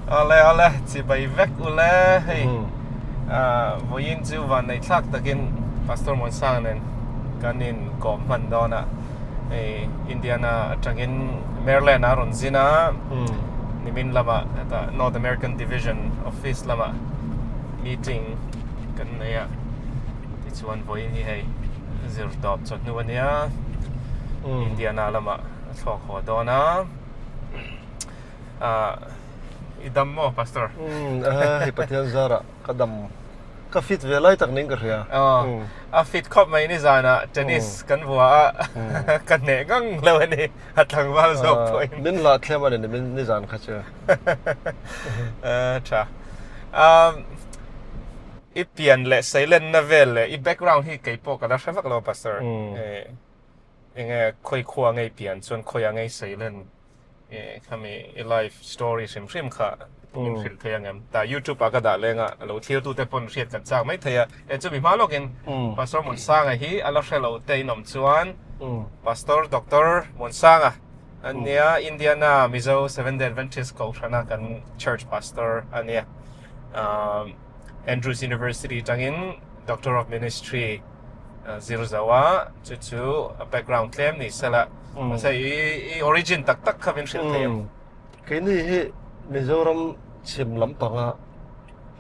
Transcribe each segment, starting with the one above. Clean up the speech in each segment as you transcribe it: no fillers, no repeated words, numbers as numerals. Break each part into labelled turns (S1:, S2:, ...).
S1: Awle awle, chibai vek ule hei vawiin chu vanneih thlak takin Pastor Muansanga nen kan in kawm hman dawn a, hei Indiana atangin Maryland ah a rawn zin a, nimin lamah hetah North American Division office lamah meeting kan nei a, tichuan vawiin hi hei zir tawp chawhnu a nia, Indiana lamah a thlawk haw dawn a. I dam maw Pastor?
S2: Umm hei Pathian zarah ka dam ka fit ve lai tak ning ka hria.
S1: Aw a fit khawp mai nizanah tennis kan vua a ka hneh ngang lo a ni a tlangval zawk pawhin.
S2: Min hlah thlem a ni nizan kha chu.
S1: Tha. I pian leh seilenna vel leh i background hi kei pawh ka la hre vak lo Pastor. Enge khawi khua ngei pian chuan khawiah ngei seilen Khami i life story hrim hrim kha min hrilh thei angem? Tah YouTube ah ka dah leng a, lo thlir tute pawn hriat kan chak mai thei a. E chumi hma lawkin Pastor Muansanga hi a la hre lo te in awm chuan Pastor Doctor Muansanga a nia, Indiana Mizo Seventh Day Adventist Kohhrana kan Church Pastor a nia. Andrews University tangin Doctor of Ministry zir zo a, chu chu a background tlem ni sela. Mahse i origin tak tak kha min hrilh thei ang.
S2: Keini hi Mizoram chhim lampanga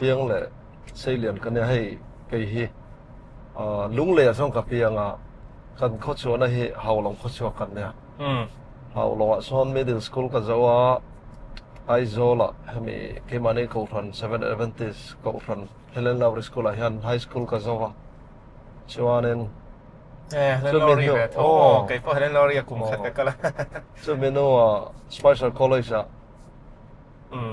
S2: piang leh seilian ka nia, hei kei hi Lunglei ah chuan ka piang a, kan khawchhuahna hi Haulawng khawchhuak kan nia. Haulawngah sawn middle school ka zo a, Aizawlah hemi keimahni Kohhran Seventh Adventist Kohhran Helen Lowry School ah hian high school ka zo a, chuanin
S1: Eh, Helen Lowry ve tho aw, kei pawh Helen Lowry a kum khat ka kal a.
S2: Chumi hnuah Spicer College ah,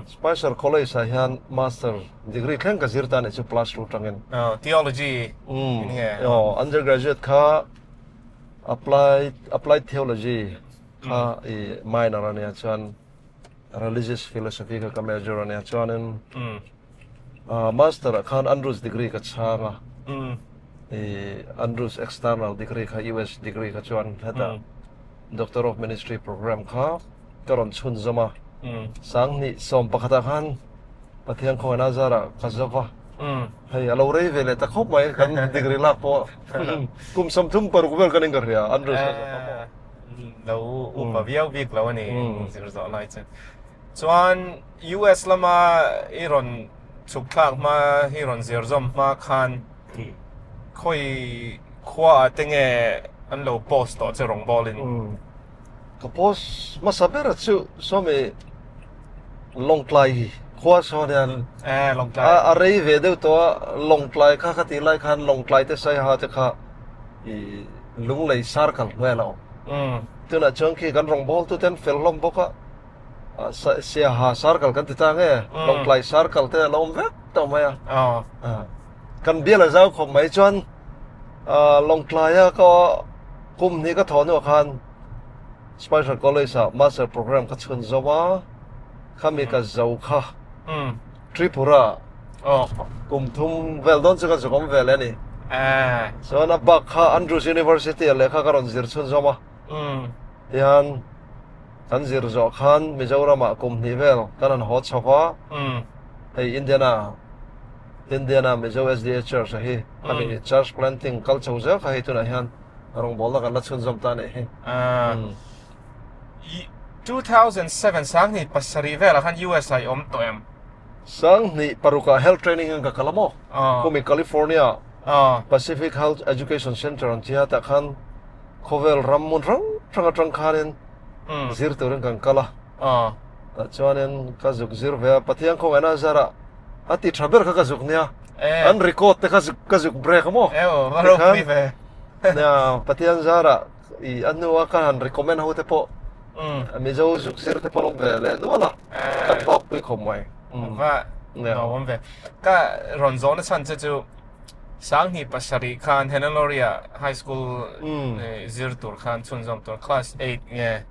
S2: Spicer College ah hian master degree thleng ka zir ta a nih chu plus two atangin.
S1: Aw, theology in nge?
S2: Aw, undergraduate kha applied applied theology kha i minor a nia chuan religious philosophy kha ka major a nia chuanin Master ah khan Andrews degree ka chhang a, i Andrews external degree kha US degree kha chuan hetah Doctor of Ministry program kha ka rawn chhunzawm a, Sanghnih 11 ah khan Pathian khawngaihna zarah ka zo va, hei a lo rei ve leh ta khawp mai kan degree lak pawh kum 36 vel kan in ka hria Andrews ka zo ta maw.
S1: Lo upa viau bik lo a ni zir zawh lai chu. Chuan US lama i rawn chhuk thlak hma i rawn zir zawm hma khan khawi khua ah te nge an lo post tawh che rawngbawlin?
S2: Ka post hmasa ber chu sawmi Lawngtlai hi khua sawn hian a rei ve deuh tawh a, Lawngtlai kha ka tih lai khan Lawngtlai te Saiha te kha i Lunglei circle hnuai a la awm. Tunah chuan khi kan rawngbawltu te an fel hlawm bawk a. Siaha circle kan ti ta nge Lawngtlai circle te a lo awm vek tawh mai a kan bial a zau khawp mai chuan Lawngtlaia ka kum hnih ka thawh hnuah khan Spicer College ah master program ka chhun zawm a khami ka zo kha Tripura kum thum vel dawn chu ka zuk awm ve leh a ni chuan a bak kha Andrews University ah lehkha ka rawn zir chhun zawm a tihian Kan zir zawh khan Mizoramah kum hnih vel kan han haw chho va, hei Indiana, Indiana Mizo SDA Church a hi, khami church planting kal chho zel kha hei tunah hian rawngbawlna kan la chhunzawm ta a nih hi.
S1: 2007 27 velah khan US ah i awm tawh em?
S2: 2006 ah health training in ka kal a maw? Kumi California Pacific Health Education Center an tia tah khan Khawvel ram hmun hrang hrang atang khanin zir turin kan kal a. Tah chuanin ka zuk zir ve a, Pathian khawngaihna zarah a ti tha ber kha ka zuk nia. An record te kha ka zuk break a maw? Tikhan nia Pathian zarah i a hnua ka han recommend ho te pawh Mizo zuk zir te pawh an awm ve leh nual a, ka hlawkpui khawp mai.
S1: Va nuam ve. Ka rawn zawhna chhan che chu 2007 khan Henaloria High School zir tur khan chhunzawm tur class 8 nge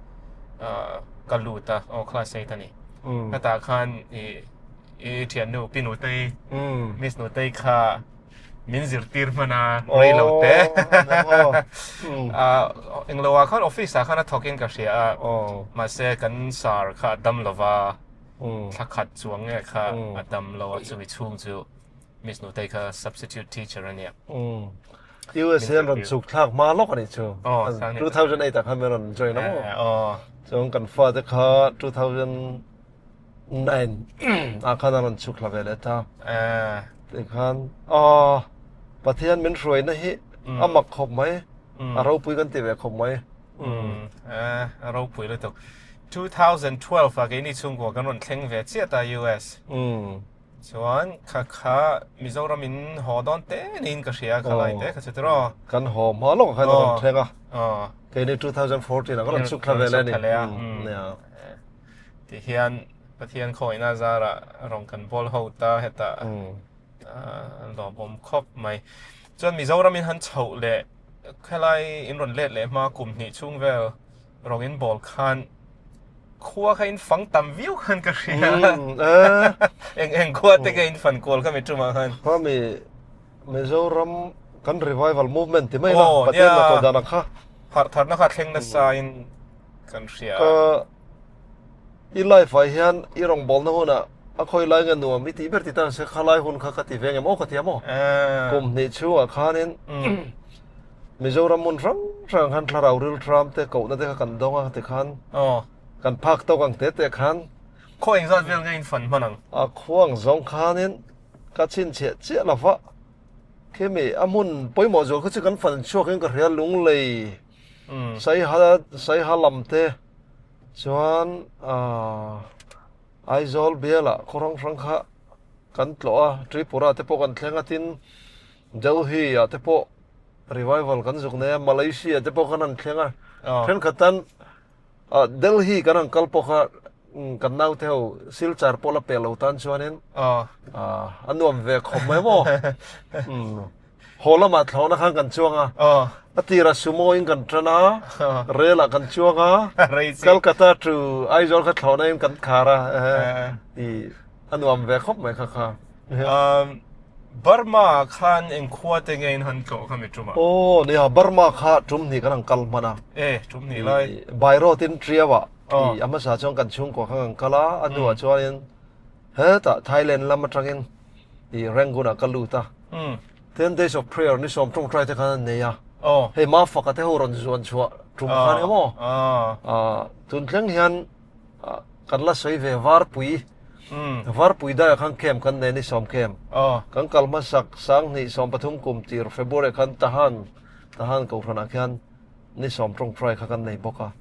S1: ka lut a, aw class 8 a ni. Hetah khan i i thiannu Pi Nutei, Miss Nutei kha min zirtir hman a rei lo te. Englo ah khan office ah khan a thawk in ka hria a, mahse kan sir kha a dam lova. Thla khat chuang nge kha a dam lo a, chumi chhung chu Miss Nutei kha substitute teacher a nia.
S2: USA an rawn chhuk thlak hma lawk a nih chu. 2008 ah khan min rawn join a maw? Chuan kan fate kha 2009 ah khan a rawn chhuk thla ve leh ta. Tikhan Pathian min hruaina hi a mak khawp mai. A ropui kan ti ve khawp mai.
S1: A ropui lutuk. 2012 ah keini chhungkua kan rawn thleng ve chiah ta US. Chuan kha kha Mizoram in haw dawn te niin ka hria kha lai te kha chu tiraw.
S2: Kan haw hma lawk ah khan a rawn thleng a. Keini 2014 ah ka rawn chhuk thla ve le a ni. Nia.
S1: Ti hian Pathian khawihna zarah rawn kan bawl ho ta hetah lawmawm khawp mai. Chuan Mizoram in han chhoh leh khelai in rawn let leh hma kum hnih chhung vel rawng in bawl khan khua kha in fang tam viau khan ka hria. Eng eng khua te kha in fan kual kha mi tumah khan.
S2: Kha mi Mizoram kan revival movement ti mai la Pathian na tawh dan ang kha.
S1: Harh tharna kha thleng nasa in kan hria.
S2: Ka i life ah hian i rawngbawlna hunah a khawi lai nge nuam i tih ber ti tan se khalai hun kha ka ti ve ngem aw ka ti a maw. Kum hnih chhungah khanin Mizoram hmun hrang hrang khan thlarau rilthram te kohna te kha kan dawng a tikhan kan phak tawk ang te te khan.
S1: Khaw engzat vel nge in fan hman ang?
S2: A khuang zawng khanin ka chhinchhiah chiah lo va, khimi a hmun pawimawh zual kha chu kan fan chhuak in ka hria Lunglei Saiha Saiha lam te chuan Aizawl bialah khaw hrang hrang kha kan tlawh a, Tripura te pawh kan thleng a tin Delhi ah te pawh revival kan zuk nei a, Malaysia te pawh kan han thleng a, thenkhat tan Delhi kan han kal pawh kha kan naute ho Silchar pawh la pe lo tan chuanin a nuam ve khawp mai maw. Haw lamah thlawhna khan kan chuang a, a tirah sumo in kan tan a, rel ah kan chuang a, Calcutta to Aizawl kha thlawhna in kan khar a, a nuam ve khawp mai kha kha.
S1: Burma ah khan eng khua te nge in han tlawh kha mi tum a?
S2: Aw nia, Burma kha tum hnih kan han kal hman a.
S1: E, tum hnih lai.
S2: By road in Triau ah i a hmasa chuan kan chhungkua kha kan kal a, a hnuah chuanin hetah Thailand lam atangin i Rangoon ah ka lut a. 10 days of prayer ni sawm tawngtai te khan an nei a. Hei Mafaka te ho rawn zuan chhuah tum khan emaw? Tun thleng hian Kan la sawi ve Varpui, Varpui daiah khan camp kan nei a ni sawm camp. Kan kal hmasak Sanghnih 13 kum tir February khan Tahan, Tahan Kohhranah khian ni sawm tawngtai kha kan nei bawk a.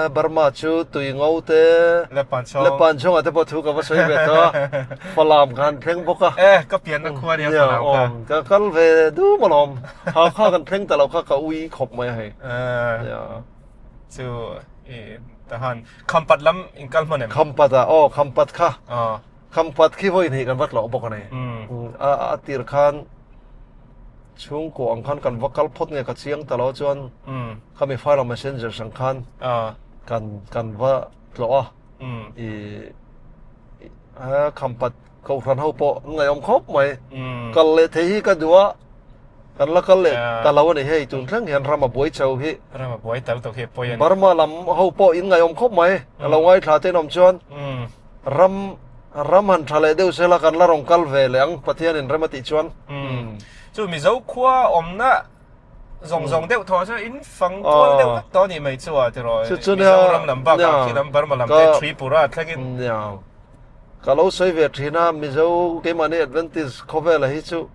S2: Burma chu tui ngo te, Lepanchawngah te pawh thu ka va sawi ve tawh a, Falam kha an thleng bawk a.
S1: Ka pianna khua nia Falam
S2: kha. Ka kal ve dum alawm, Hakha kan thleng ta lo kha ka ui khawp mai a hei.
S1: Chu i tahan Khampat lam in kal hman em?
S2: Khampat ah aw Khampat kha. Khampat khi vawi hnih kan va tlawh bawk a ni. A a tir khan chhungkaw ang khan kan va kal phawt nge ka chiang ta lo chuan khami file messengers ang khan kan kan va tlawh a. I Khampat Kohhran ho pawh an ngaihawm khawp mai. Kal leh thei hi ka duh a, kan la kal leh ta lo a ni hei tun thleng hian ram a buai chho hi.
S1: Ram a buai tal tawk hi a pawi a ni.
S2: Burma lam ho pawh in ngaihawm khawp mai. A lo ngaithla te in awm chuan ram ram han tha leh deuh sela kan la rawn kal ve leh ang Pathianin rem a tih chuan.
S1: Chu Mizo khua awmna zawng zawng deuh thaw chu in fang kual deuh vek tawh a nih mai chu a tiraw Mizoram lam bakah khi lam Burma lam te Tripura thlengin.
S2: Nia ka lo sawi ve thin a Mizo keimahni Adventist khawvela hi chu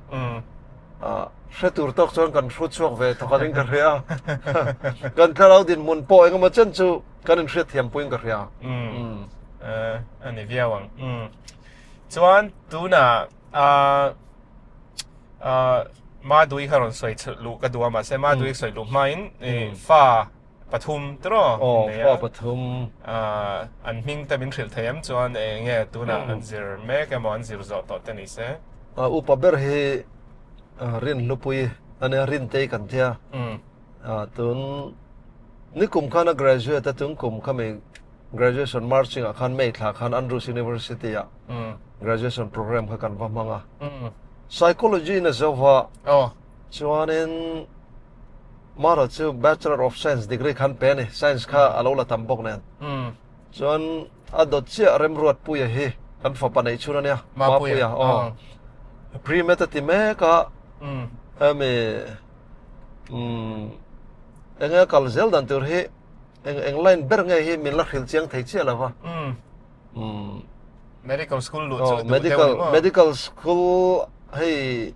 S2: hre tur tawk chuan kan hrut chhuak ve thawk arin ka hria kan thlarau dinhmun pawh engemaw chen chu kan inhriat thiam puiin ka hria.
S1: A ni viau ang. Chuan tunah Madui kha rawn sawi luh ka duh a mahse Madui sawi luh hmain fa pathum tiraw
S2: Aw fa pathum
S1: an hming te min hrilh thei em chuan eng nge tunah an zir mek emaw an zir zawh tawh te ni se.
S2: Upa ber hi Rinhlupui a nia Rintei kan tia tun nikum khan a graduate a tun kum khami graduation marching ah khan May thla khan Andrews University ah graduation program kha kan va hmang a. Psychology in a zo va. Chuanin Mara chu Bachelor of Science degree khan pe a ni. Science kha a lo la tam bawk nen. Chuan a dawt chiah Remruatpuia hi kan fapa neih chhun a nia.
S1: Mapuia.
S2: Aw. Pre-med a ti mek a. Hemi enge a kal zel dan tur hi eng eng line ber nge hi min la hrilh chiang thei chiah lo va.
S1: Medical school luh chu duh deuh
S2: Medical
S1: ni maw?
S2: Medical school hei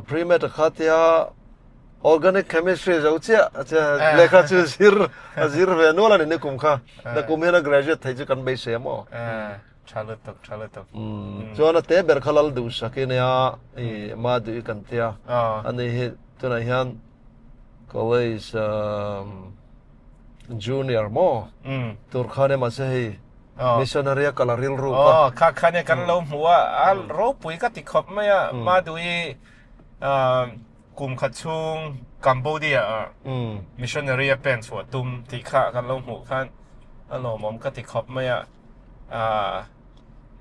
S2: pre-med a kha tia Organic chemistry zo chiah a che lehkha chu zir a zir ve nual a ni nikum kha. Nakum hian a graduate thei chu kan beisei a maw?
S1: Tha lutuk, tha lutuk.
S2: Chuan a te ber kha lal duhsak i nia, i ma duh i kan tia. Ani hi tunah hian college junior maw tur khan emaw se hei missionary a kal a rilru
S1: kha. Kha kha nia kan lo hmu a, a ropui ka ti khawp mai a, ma duh i Kum khat chhung Cambodia ah missionary a pen chhuah tum tih kha kan lo hmuh khan a lawmawm ka ti khawp mai a.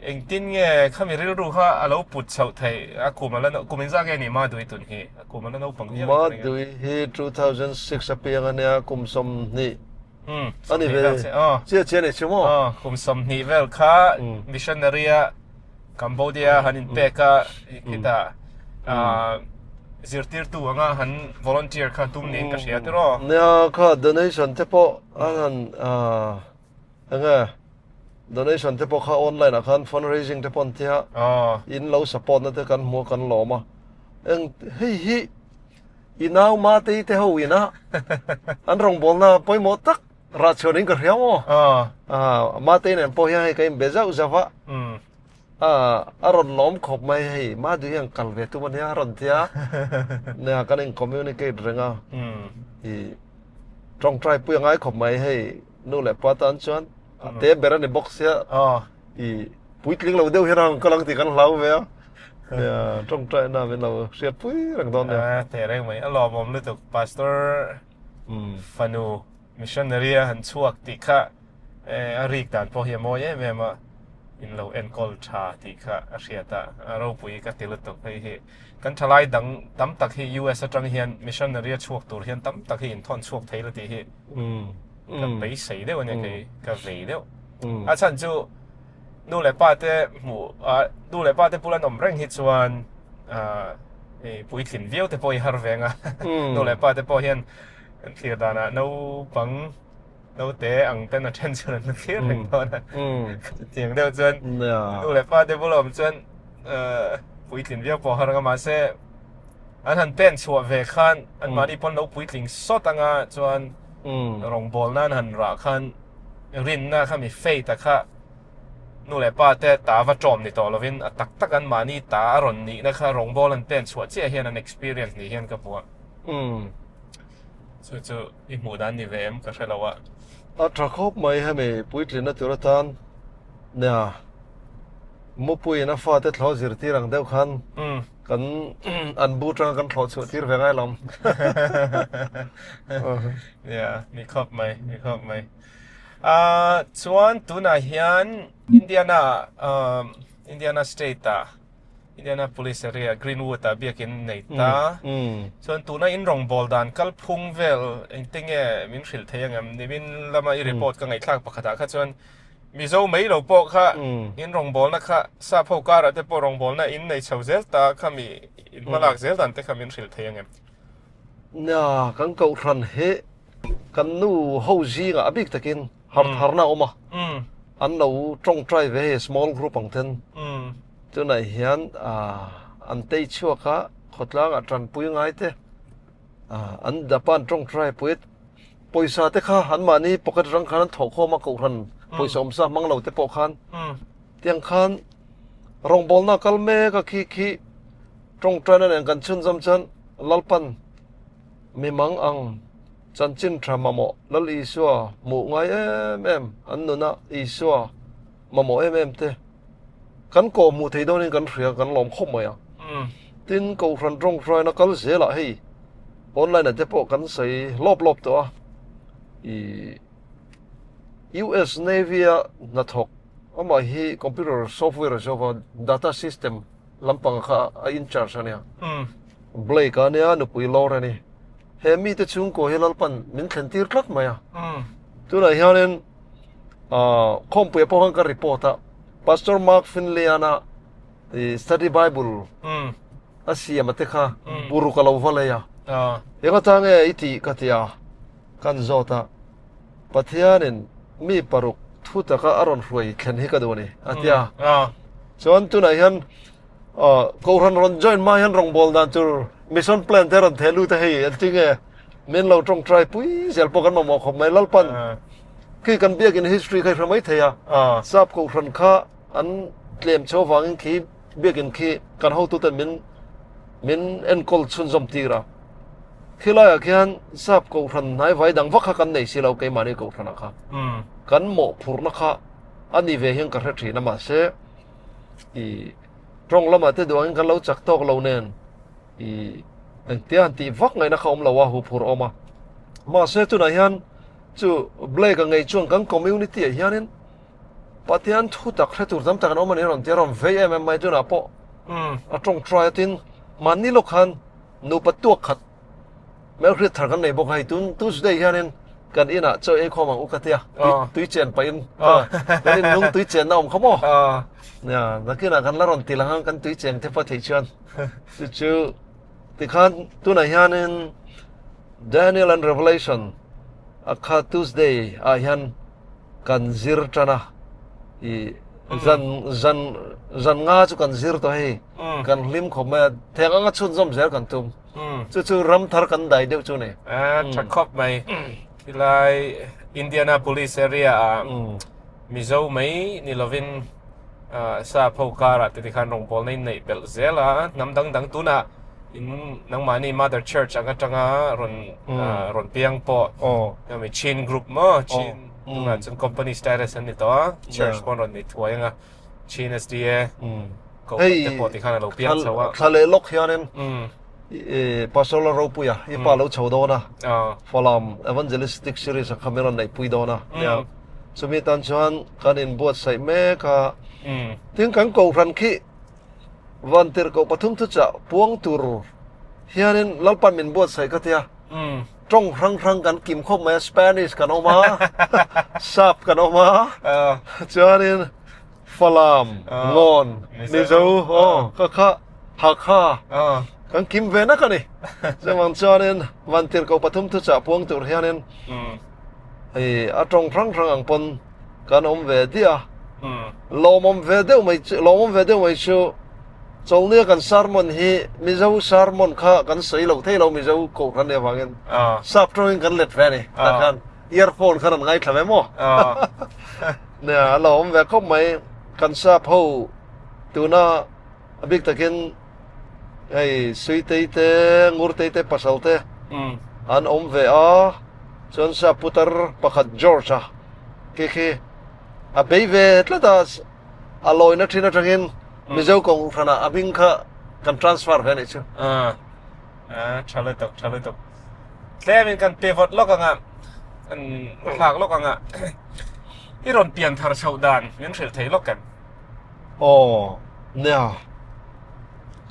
S1: Engtin nge khami rilru kha a lo put chhoh theih a kum a la kum engzah nge nih Madui tun hi? A kum a la naupang viau
S2: in ka ring a. Madui hi 2006 a piang a nia kum 20 a ni ve chiah chiah a ni chu
S1: maw? Kum 20 vel kha missionary a Cambodia han inpek a khitah zirtirtu anga han volunteer kha tum niin ka hria tiraw?
S2: Nia kha donation te pawh an han enge donation te pawh kha online ah khan fundraising te pawh an tia in lo support na te kan hmu a kan lawm a eng hei hi i nau Matei te ho ina an rawngbawlna pawimawh tak Rah chhuan in ka hria maw? Mate nen pawh hian hei ka inbe zauh zauh a. A rawn lawm khawp mai hei Madu hian kal ve tum ania a rawn ti a. Nia kan in communicate reng a. I tawngtai pui a ngai khawp mai hei nu leh pa tan chuan a te ber a ni bawk sia. I puitling lo deuh hian a rawn kal ang tih kan hlau ve a. Nia tawngtai na min lo hriat pui reng dawn
S1: nia. Teh reng mai a lawmawm lutuk Pastor fanu Missionary a han chhuak tih kha a rik dan pawh hi a mawi em em a, in lo enkawl tha tih kha a hriat a, a ropui ka ti lutuk hei hi. Kan thalai dang tam tak hi US atang hian missionary a chhuak tur hian tam tak hi inthawn chhuak thei la tih hi ka beisei deuh a nia kei ka vei deuh. A chhan chu nu leh pa te hmuh a nu leh pa te bula an awm reng hi chuan puitlin viau te pawh hi har veng a, nu leh pa te pawh hian Kan thlir danah naupang naute ang ten a then chuan an la thlir reng dawn a. Chutiang deuh chuan nu leh pa te bula awm chuan puitlin viau pawh har ang a mahse an han pen chhuah ve khan anmahni pawn lo puitling sawt anga chuan rawngbawl nan han rah khan rinna kha mi faith a kha nu leh pa te ta va ṭawm ni tawh lovin a tak tak anmahni ta a rawn nihna kha rawngbawl an pen chhuah chiah hian an experience ni hian ka hmu a.
S2: Umm.
S1: Chu chu i hmuh dan ni ve em ka hre lo
S2: a. A tha khawp mai hemi puitlina tur atan nia Mupuiin a fate thlawh zirtir ang deuh khan kan an bu tanga kan thlawh chhuah tir ve ngai lo.
S1: Nia ni khawp mai ni khawp mai. Ah chuan tunah hian Indiana Indiana state ah Indianapolis area Greenwood ah biakin nei ta. Chuan tuna in rawngbâwl dan kalphung vel engte nge min hrilh thei angem? Nimin lama i report ka ngaihthlak pakhatah kha chuan Mizo mai lo pawh kha in rawngbâwlna kha sap ho karah te pawh rawngbâwlna in nei chho zel ta kha mi in hmalak zel dan te kha min hrilh thei angem?
S2: Nia, kan kohhran hi kan nu ho zingah a bik takin hartharna a awm a, an lo tawngtai ve hei small group ang ten tunah hian an tei chhuak a khawtlangah tanpui ngai te an dapa an tawngtai pui pawisa te kha an mahni pocket atang khan an thawh khawm a kohhran pawisa awmsa hmang lo te pawh khan tiang khan rawngbawlna kal mek a khi khi tawngtaina nen kan chhunzawm chuan Lalpan Mi mang ang chanchin tha mamawh Lal Isua hmuh ngai em em an nuna Isua mamawh em em te kan kawh hmuh thei dawnin kan hria kan lawm khawp mai a. Tin Kohhran tawngtaina kal zelah hei online ah te pawh kan sawi lawp lawp tawh a i US Navy a hnathawk amah hi computer software a zawk a data system lampang kha a in charge a nia. Blake a nia nupui lawr a ni. He mite chhungkaw hi Lalpan min thlen tir tlat mai a. Tunah hianin Khawmpuia pawh khan ka report a, Pastor Mark Finley-ana study Bible a siam a te kha buruk a lo va lei a. Eng ata nge i tih ka ti a, kan zawt a, Pathianin mi paruk thu taka a rawn hruai thlen hi ka duh a ni, a ti a. Chuan tunah hian Kohhran rawn join hma hian rawngbâwl dan tur mission plan te rawn theh lut a hei an ti nge min lo tawngtai pui zel pawh kan mamawh khawp mai Lalpan khi kan biakin history kha i hre mai thei a sap kohhran kha an tlem chho avangin khi biakin khi kan hotuten min min enkawl chhunzawm tir a khilaiah khian sap kohhran hnaivai dang vak kha kan nei si lo keimahni kohhranah kha kan mawhphurhna kha a ni ve hian ka hre thin a mahse i tawng lamah te duangin kan lo chak tawk lo nen i engtia han tih vak ngaihna kha awm lo a huphurh awm a mahse tunah hian chu Blake a ngei chuan kan community ah hianin Pathian thu tak hre tur tam tak an awm a ni rawn tia rawn vei em em mai tunah pawh a tawng try a tin mahni lawk khan nupa tuak khat Hmelhriat thar kan nei bawk a hei tun Tuesday hianin kan inah chaw ei khawm ang u ka tia tui chen pahin kan in nung tui chenna awm kha maw nia nakinah kan la rawn ti lang ang kan tui cheng te pawh theih chuan chu chu tikhan tunah hianin Daniel and Revelation a kha Tuesday ah hian kan zir tan a i zan zan zan nga chu kan zir tawh hei kan hlim khawp mai a theng anga chhunzawm zel kan tum. Chu chu ram thar kan dai deuh chu ni.
S1: A tha khawp mai. Khilai Indianapolis area ah Mizo mai ni lovin sap ho karah te tikhan rawngbawlna in neih belh zel a, hnam dang dang tunah in nangmahni Mother Church ang atanga rawn rawn piang pawh mi Chin group maw Chin tunah chuan company status an ni tawh a, church pawh an rawn nei thuai ang a. Chin SDA ko te pawh tikhan a lo piang chho a.
S2: Thla leh lawk hianin Pastor la ropuia i pa lo chho dawn a. Falam Evangelistic Series a kha min rawn neihpui dawn a. Nia. Chumi tan chuan kan inbuatsaih mek a. Tin kan kohhran khi Vantirhkoh pathum thuchah puang tur hianin Lalpan min buatsaih ka tia. Tawng hrang hrang kan kim khawp mai a, Spanish kan awm a, Sap kan awm a, chuanin Falam, Ngawn, Mizo, aw kha kha Hakha kan kim ve nak a ni. Chuvang chuanin Vantirhkoh pathum thuchah puang tur hianin hei a tawng hrang hrang ang pawn kan awm ve diah a. Lawmawm ve deuh mai chu, lawmawm ve deuh mai chu Chawlhnia kan sermon hi Mizo sermon kha kan sawi lo thei lo Mizo kohhran nih avangin sap tawngin kan let ve a ni. Tah khan earphone khan an ngaithla ve maw? Nia a lo awm ve khawp mai. Kan sap ho tuna a bik takin hei Suitei te Ngurtei te pasal te an awm ve a chuan sap putar pakhat George a khi khi a bei ve tlat a. A lawina thin atangin Mizo kawng hranah a hming kha kan transfer ve a nih chu.
S1: A tha lutuk, tha lutuk. Tlemin kan pivot lawk anga, kan thlak lawk anga i rawn pian thar chhoh dan min hrilh thei lawk em?
S2: Aw, nia.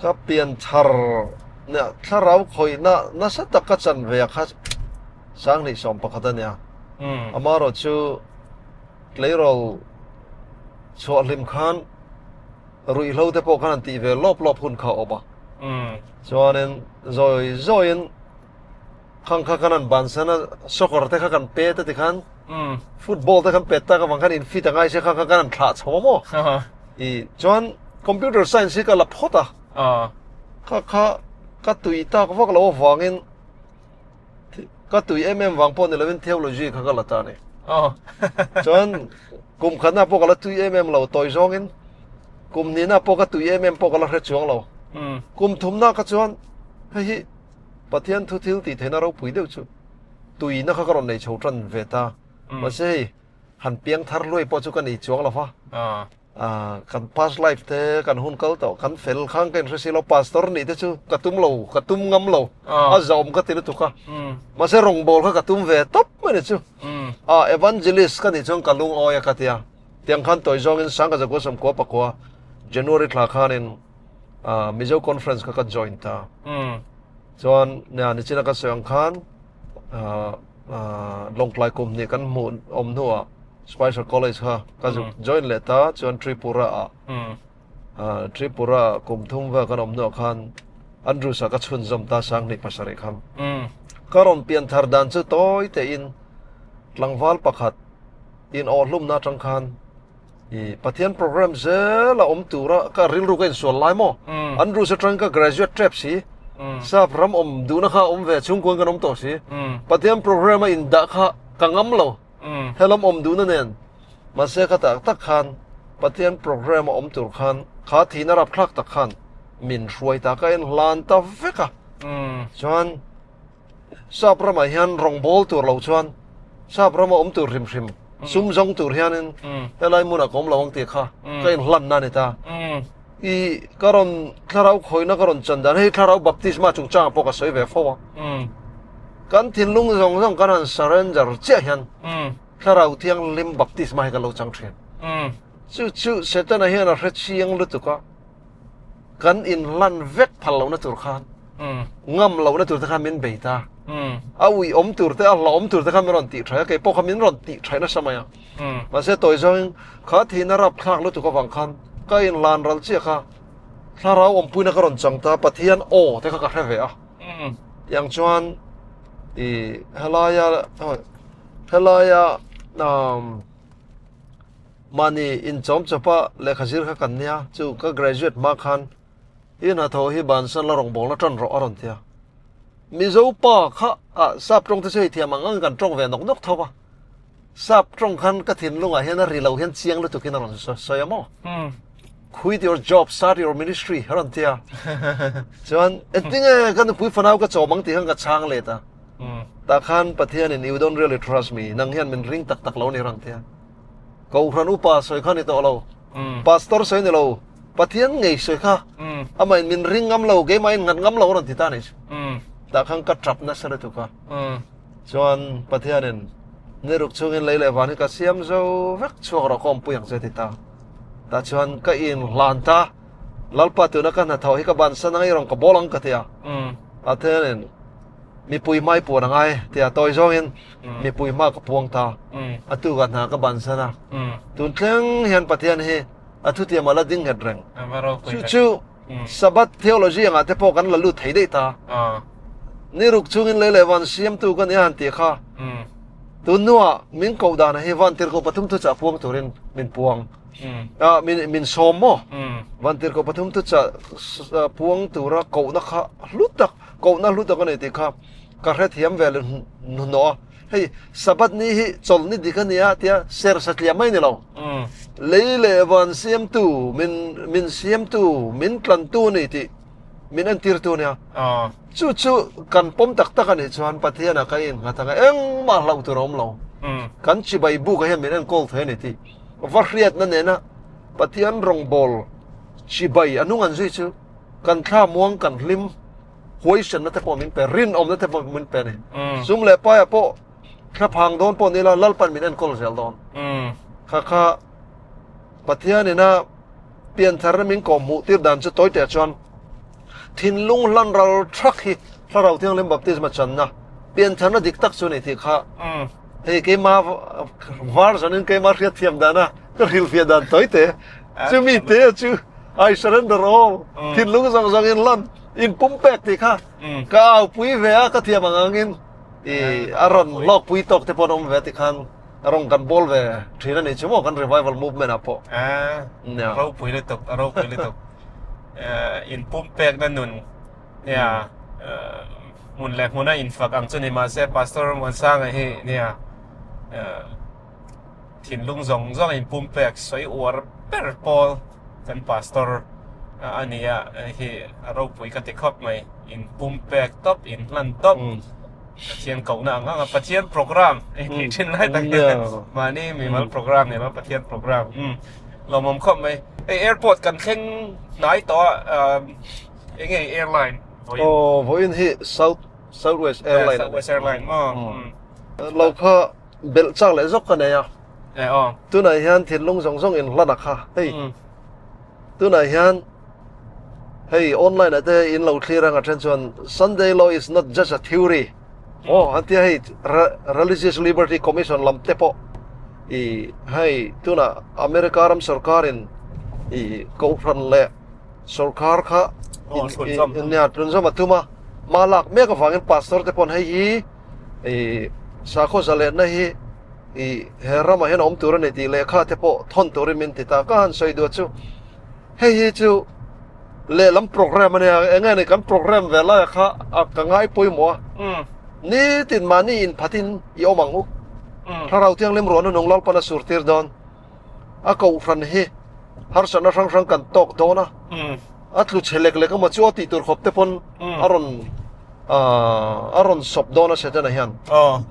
S2: Ka pian thar, nia, thlarau khawihna nasa tak ka chan ve a kha Sanghnih 11 a nia. Amaherawhchu Tleirawl chhuah hlim khan ruihhlo te pawh khan an tih ve lawp lawp hun kha a awm a. Chuanin zawi zawiin khang kha khan an bansan a, soccer te kha kan pet a ti khan football te kan pet tak avang khan in fit a ngai sia khang kha khan an thlah chho a maw. I chuan computer science hi ka la phawt a. Kha kha ka tui tak vak lo avangin Ka tui em em vang pawh ni lovin theology kha ka la ta a ni. Chuan kum khatna pawh ka la tui em em lo tawi zawngin kum nihna pawh ka tui em em pawh ka la hre chuang lo. Kum thumna kha chuan hei hi Pathian thu thil tih theihna ropui deuh chu tuina kha ka rawn nei chho tan ve ta. Mahse hei han piang thar luai pawh chu ka nei chuang lo va. Kan past life te kan hun kal tawh kan fel khang ka inhre si lo pastor nih te chu ka tum lo ka tum ngam lo a zawm ka ti lutuk a mahse rawngbawl kha ka tum ve tawp mai ni chu a evangelist ka nih chuan ka lungawi a ka tia tiang khan tawi zawngin sangka zakua sawmkua pakua January thla khanin Mizo conference kha ka join ta chuan nia nichina ka sawi ang khan Lawngtlai kum hnih kan hmuh awm hnuah. Spicer College kha ka zuk join leh ta chuan Tripura ah Tripura ah kum thum vel kan awm hnuah khan Andrews ah ka chhunzawm ta sanghnih pasarih khan. Ka rawn pian thar dan chu tawi tein tlangval pakhat in awhlumna atang khan i Pathian program zel a awm tura ka rilru ka insual lai maw Andrews atang ka graduate trap si sap ram awm duhna kha awm ve chhungkuan kan awm tawh si Pathian program a indah kha ka ngam lo. Helam awm duhna nen mahse ka tak tak khan Pathian program a awm tur khan kha thihna rapthlak tak khan min hruai ta ka en hlan ta vek a. Chuan sap ramah hian rawngbawl tur lo chuan sap rama awm tur hrim hrim sum zawng tur hianin helai hmunah ka awm lo ang tih kha ka inhlanna a ni ta. I ka rawn thlarau khawihna ka rawn chan dan hei thlarau baptisma chungchangah pawh ka sawi ve fo a. Kan thinlung zawng zawng kan han surrender chiah hian thlarau thianghlim baptisma hi kan lo chang thin. Chu chu Setana hian a hre chiang lutuk a, kan inhlan vek phal lohna tur khan ngam lohna tur te khan min bei ta. A ui awm tur te a hlauhawm tur te khan min rawn tih thaih a, kei pawh kha min rawn tih thaih nasa mai a. Mahse tawi zawngin kha thihna rapthlak lutuk avang khan ka inhlan ral chiah kha thlarau awmpuina ka rawn chang ta, Pathian aw te kha ka hre ve a. Tiang chuan i helaia helaia mahni inchawm chawpa lehkha zir kha kan nia chu ka graduate hma khan i hnathawh hi bansan la rawngbawlna tan rawh a rawn ti a. Mizo pa kha ah sap tawng te chu hei thiam ang ang kan tawng ve nawk nawk tho a. Sap tawng khan ka thinlungah hian a ri lo hian chiang lutuk in a rawn sawi a maw? Quit your job, start your ministry a rawn ti a. Chuan engtinge ka nupui fanau ka chawm ang tih khan ka chhang let a. Tah khan Pathianin you don't really trust me, nang hian min ring tak tak lo a ni a rawn ti a. Kohhran upa sawi kha ni tawh lo, pastor sawi ni lo, Pathian ngei sawi kha amahin min ring ngam lo, keimahin nghat ngam lo a rawn ti ta a ni. Tah khan ka tap nasa lutuk a. Chuan Pathianin ni ruk chungin lei leh van hi ka siam zo vek chhuak rawh ka awmpui ang che ti ta. Tah chuan ka inhlan ta, Lalpa tuna ka hnathawh hi ka bansan ang i rawn ka bawl ang ka ti a. Pathianin mipui hma i puan a ngai ti a, tawi zawngin mipui hma ka puang ta. A tukah hna ka bansan a. Tun thleng hian Pathian hi a thutiam a la ding nghet reng. Chu chu Sabbath theology angah te pawh kan la lut thei daih ta. Ni ruk chungin lei leh van siamtu ka nia han tih kha. Tun hnuah min koh danah hi van tirhkoh pathum thuchah puang turin min puang. Min min sawm maw? Van tirhkoh pathum thuchah puang tura kohna kha hlu tak, kohna hlu tak a ni tih kha ka hrethiam ve leh hnuhnawh a. Hei Sabbath ni hi chawlh ni dik a nia tia ser satliah mai ni lo. Lei leh van siamtu, min min siamtu, min tlantu a ni tih min entirtu a nia. Chu chu kan pawm tak tak a nih chuan Pathianah ka innghat ang a, engmah hlauh tur a awm lo. Kan chibai bukah hian min enkawl thei a ni tih va hriatna nena Pathian rawngbâwl chibai a nung an zui chu kan thla muang kan hlim. Huaisenna te pawh min pe, rinawmna te pawh min pe a ni. Sum leh paiah pawh thlaphang dawn pawh ni ila Lalpan min enkawl zel dawn. Kha kha Pathianin a piantharna min kawm hmuh tir dan chu tawi teh chuan thinlung hlan ral thak hi Thlarau Thianghlim baptisma channa piantharna dik tak chu ni tih kha hei keima version in keima hriatthiam dana ka hrilhfiah dan tawi te chumi te chu I surrender all thinlung zawng zawng in lan in pum pek tih kha ka au pui ve a ka thiam ang angin i a rawn hlawk pui tawk te pawh an awm ve ti khan a rawn kan bawl ve thin a nih chu maw kan revival movement ah pawh
S1: a ropui lutuk a ropui lutuk in pum pek na nun nia hmun leh hmuna in fak ang chu ni mahse pastor Muansanga hi nia thinlung zawng zawng in pum pek sawi uar ber pawl kan pastor a ni a hi a ropui ka ti khawp mai in pum pek tawp in hlan tawp Pathian kohna ang ang a Pathian program ei tih thin lai tak hian mahni mimal program ni lo Pathian program lawmawm khawp mai hei airport kan thleng hnai tawh a eng nge airline vawiin
S2: aw vawiin hi south southwest airline
S1: southwest airline maw
S2: lo kha Belh chak leh zawk ka nei a.
S1: E aw.
S2: Tunah hian thinlung zawng zawng in hlan a kha. Hei. Tunah hian hei online ah te in lo thlir anga then chuan Sunday law is not just a theory. Aw an tia hei Religious Liberty Commission lam te pawh. I hei tuna America ram sorkarin i kohhran leh sorkar kha nia thlunzawm a tum a, hma lak mek avangin pastor te pawn hei hi i sakhaw zalenna hi i he ramah hian a awm tur a ni tih lehkha te pawh thawn turin min ti ta. Ka han sawi duh chu hei hi chu lehlam program a nia, eng nge ni kan program ve laia kha a ka ngai pawimawh a, nitin mahni inphatin i awm ang u. Thlarau Thianghlim ruahna nung Lalpan a sur tir dawn. A kohhran hi harsatna hrang hrang kan tawk dawn a, a tlu chhe lek lek emaw chu a tih tur khawp te pawn a rawn a rawn sawp dawn a Setana hian.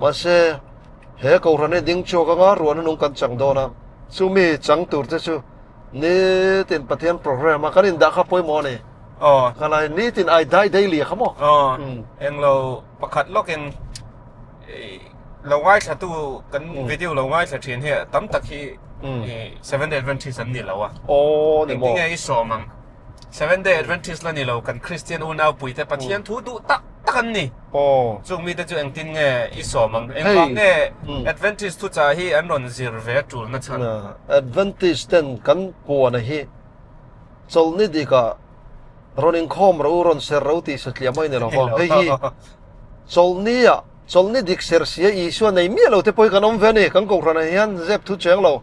S2: Mahse he kohhran hi ding chhuak anga ruahna nung kan chang dawn a, chumi chang tur te chu nitin Pathian program a kan indah kha pawimawh a ni. Ka lai nitin I die daily a kha maw?
S1: Englo pakhat lawkin lo ngaithla tu kan video lo ngaithla thin hi tam tak hi Seventh Day Adventist an ni lo a.
S2: Aw ni maw.
S1: Engtin nge i sawm ang? Seventh Day Adventist la ni lo kan Kristian unau pui te Pathian thu duh tak tak an ni.
S2: Aw.
S1: Chung mite chu engtin nge i sawm ang? Engvang nge Adventist thuchah hi an rawn zir ve a tul na chhan?
S2: Adventist ten kan puana hi chawlhni dikah rawn inkhawm rawh u, rawn ser rawh u tih satliah mai ni lo va. Hei hi chawlhnia chawlhni dik ser sia Isua nei miah lo te pawh hi kan awm ve a ni. Kan kohhranah hian zep thu cheng lo.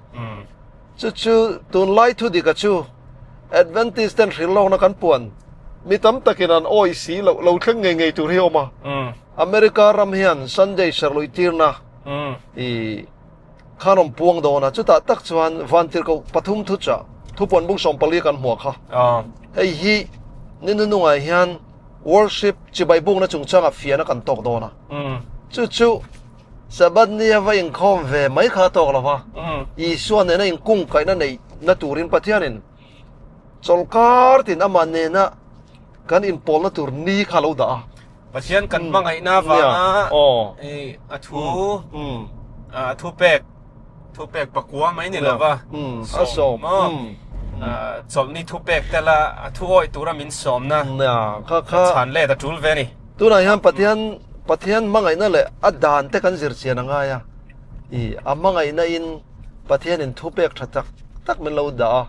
S2: Chu chu tunlai thu dika chu Adventist ten hrilh lawkna kan puan mi tam takin an awi si loh lo thleng ngei ngei tur hi a awm a. America ram hian Sunday serlui tirna i khan awm puang dawn a, chutah tak chuan vantirhkoh pathum thuchah thupuan bung 14 kan hmuah kha. Hei hi ni nunungah hian worship chibai bukna chungchangah fiahna kan tawk dawn a. Chu chu Sabbath nia va inkhawm ve mai kha a tawk lo va, Isua nena inkungkaihna neihna turin Pathianin chawlhkar tin amah nena kan inpawlna tur ni kha a lo dah a.
S1: Pathian kan hmangaihna avanga a thu a thupek thupek pakua mai ni lova
S2: a sawm
S1: chawlhni thupek tela a thu awih tura min sawmna chhan let a tul ve a ni.
S2: Tunah hian Pathian Pathian hmangaihna leh a dan te kan zir chian a ngai a, i a hmangaihna in Pathianin thupek tha tak tak min lo dah a,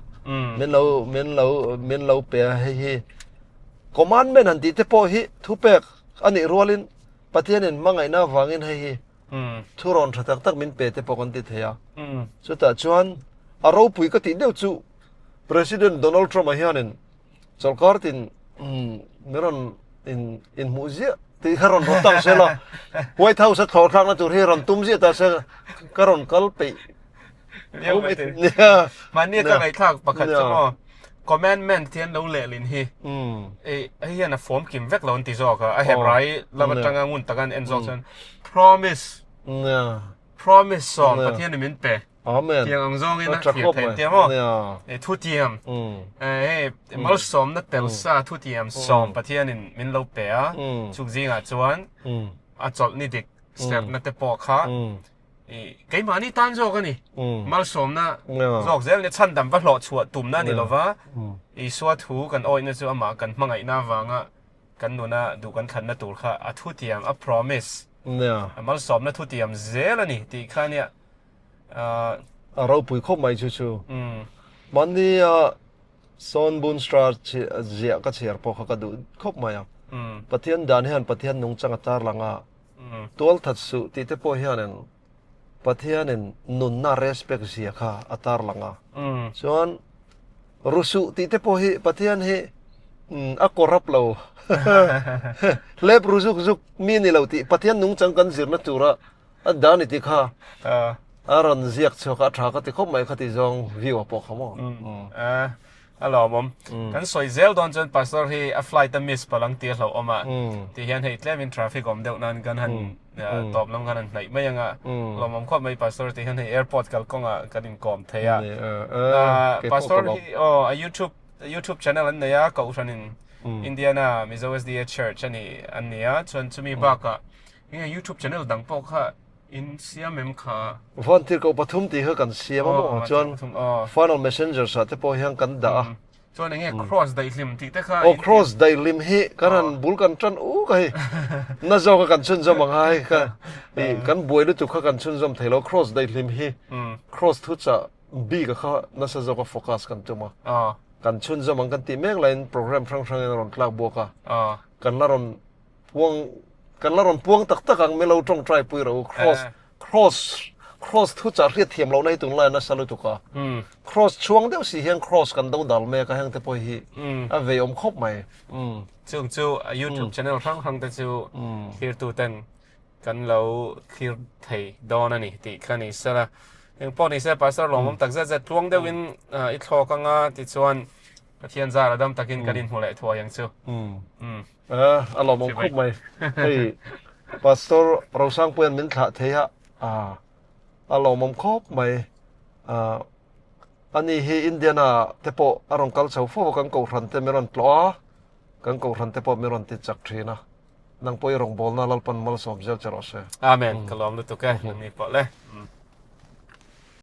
S2: min lo min lo min lo pe a hei hi. Commandment han tih te pawh hi thupek a nih rualin Pathianin hmangaihna avangin hei hi thurawn tha tak tak min pe te pawh kan ti thei a. Chutah chuan a ropui ka tih deuh chu President Donald Trump-a hianin chawlhkar tin min rawn in inhmuh ziah tih kha rawn rawn tak se la White House a thlawh thlakna tur hi rawn tum ziah ta se ka rawn kal peih.
S1: Mahni ka ngaihthlak pakhat chu maw commandment hian lo lehlin hi hei hian a form kim vek lo an ti zawk a a Hebrai lam atanga ngun taka an en zawk chuan promise promise sawm Pathian in min pe tiang ang zawngin a thlir theih tia maw thutiam hei malsawmna tel sa thutiam sawm Pathian in min lo pe a chuk zingah chuan a chawlhni dik serhna te pawh kha Keimahni tan zawk a ni. Malsawmna zawk zel ni chhandam va hlawh chhuah tumna a ni lova, Isua thu kan awihna chu amah kan hmangaihna avanga kan nuna duh kan thlanna tur kha a thutiam, a promise, a malsawmna thutiam zel a ni tih kha nia.
S2: A ropui khawp mai chu chu. Mahni a Sawn Boonstra ziah ka chhiar pawh kha ka duh khawp mai a. Pathian dan hian Pathian nungchang a tarlang a. Tualthat suh tih te pawh hianin Pathianin nunna respect zia kha a tarlang a. Chuan ru suh tih te pawh hi Pathian hi a corrupt lo. Hlep ru zuk zuk mi ni lo tih Pathian nungchang kan zirna tura a dan i ti kha a rawn ziak chhuak a, a tha ka ti khawp mai kha ti zawng view a pawh kha maw.
S1: A lawmawm. Kan sawi zel dawn chuan Pastor hi a flight a miss palh ang tih a hlauhawm a. Tih hian hei tlemin traffic awm deuh nan kan han tawp lam khan han hnaih mai ang a. Lawmawm khawp mai Pastor tih hian hei airport kalkawngah kan inkawm thei a. Pastor hi aw a YouTube YouTube channel an nei a Kohhranin Indiana Mizo SDA Church a ni an ni a. Chuan chumi bakah enge YouTube channel dang pawh kha In siam em kha?
S2: Vantirhkoh pathum tih kha kan siam a maw? Chuan Final Messengers ah te pawh hian kan dah a.
S1: Chuan enge cross daihlim tih te kha
S2: Aw cross daihlim hi kan han bul kan tan uk a hei. Na zawk a kan chhunzawm ang a hei ka i kan buai lutuk kha kan chhunzawm thei lo cross daihlim hi cross thu chah bik a kha nasa zawk a focus kan tum a. Kan chhunzawm ang kan tih mek laiin program hrang hrang in a rawn tlak buak a. Kan la rawn puang kan la rawn puang tak tak ang milo tawngtai pui ro cross cross cross thu chah hriat thiam lohna hi tunlai nasa lutuk a cross chhuang deuh si hian cross kan do dal mek a heng te pawh hi a vei awm khawp mai
S1: chung chu youtube channel hrang hrang te chu thlir tu ten kan lo thlir thei dawn ani tih kha ni sela eng pawh ni se pastor lawmawm tak zet zet tluang deuhin i thlawk anga tichuan Pathian zar a dam takin kan inhmu leh thuai ang chu.
S2: A lawmawm khawp mai. Hei Pastor Rosangpuian min thlah thei a, a lawmawm khawp mai. Ani hi Indiana te pawh a rawn kal chho fo a, kan kohhran te min rawn tlawh a, kan kohhran te pawh min rawn ti chak thin a. Nang pawh i rawngbawlna Lalpan malsawm zel che rawh se.
S1: Amen. Ka lawm lutuk e, nangni pawh le.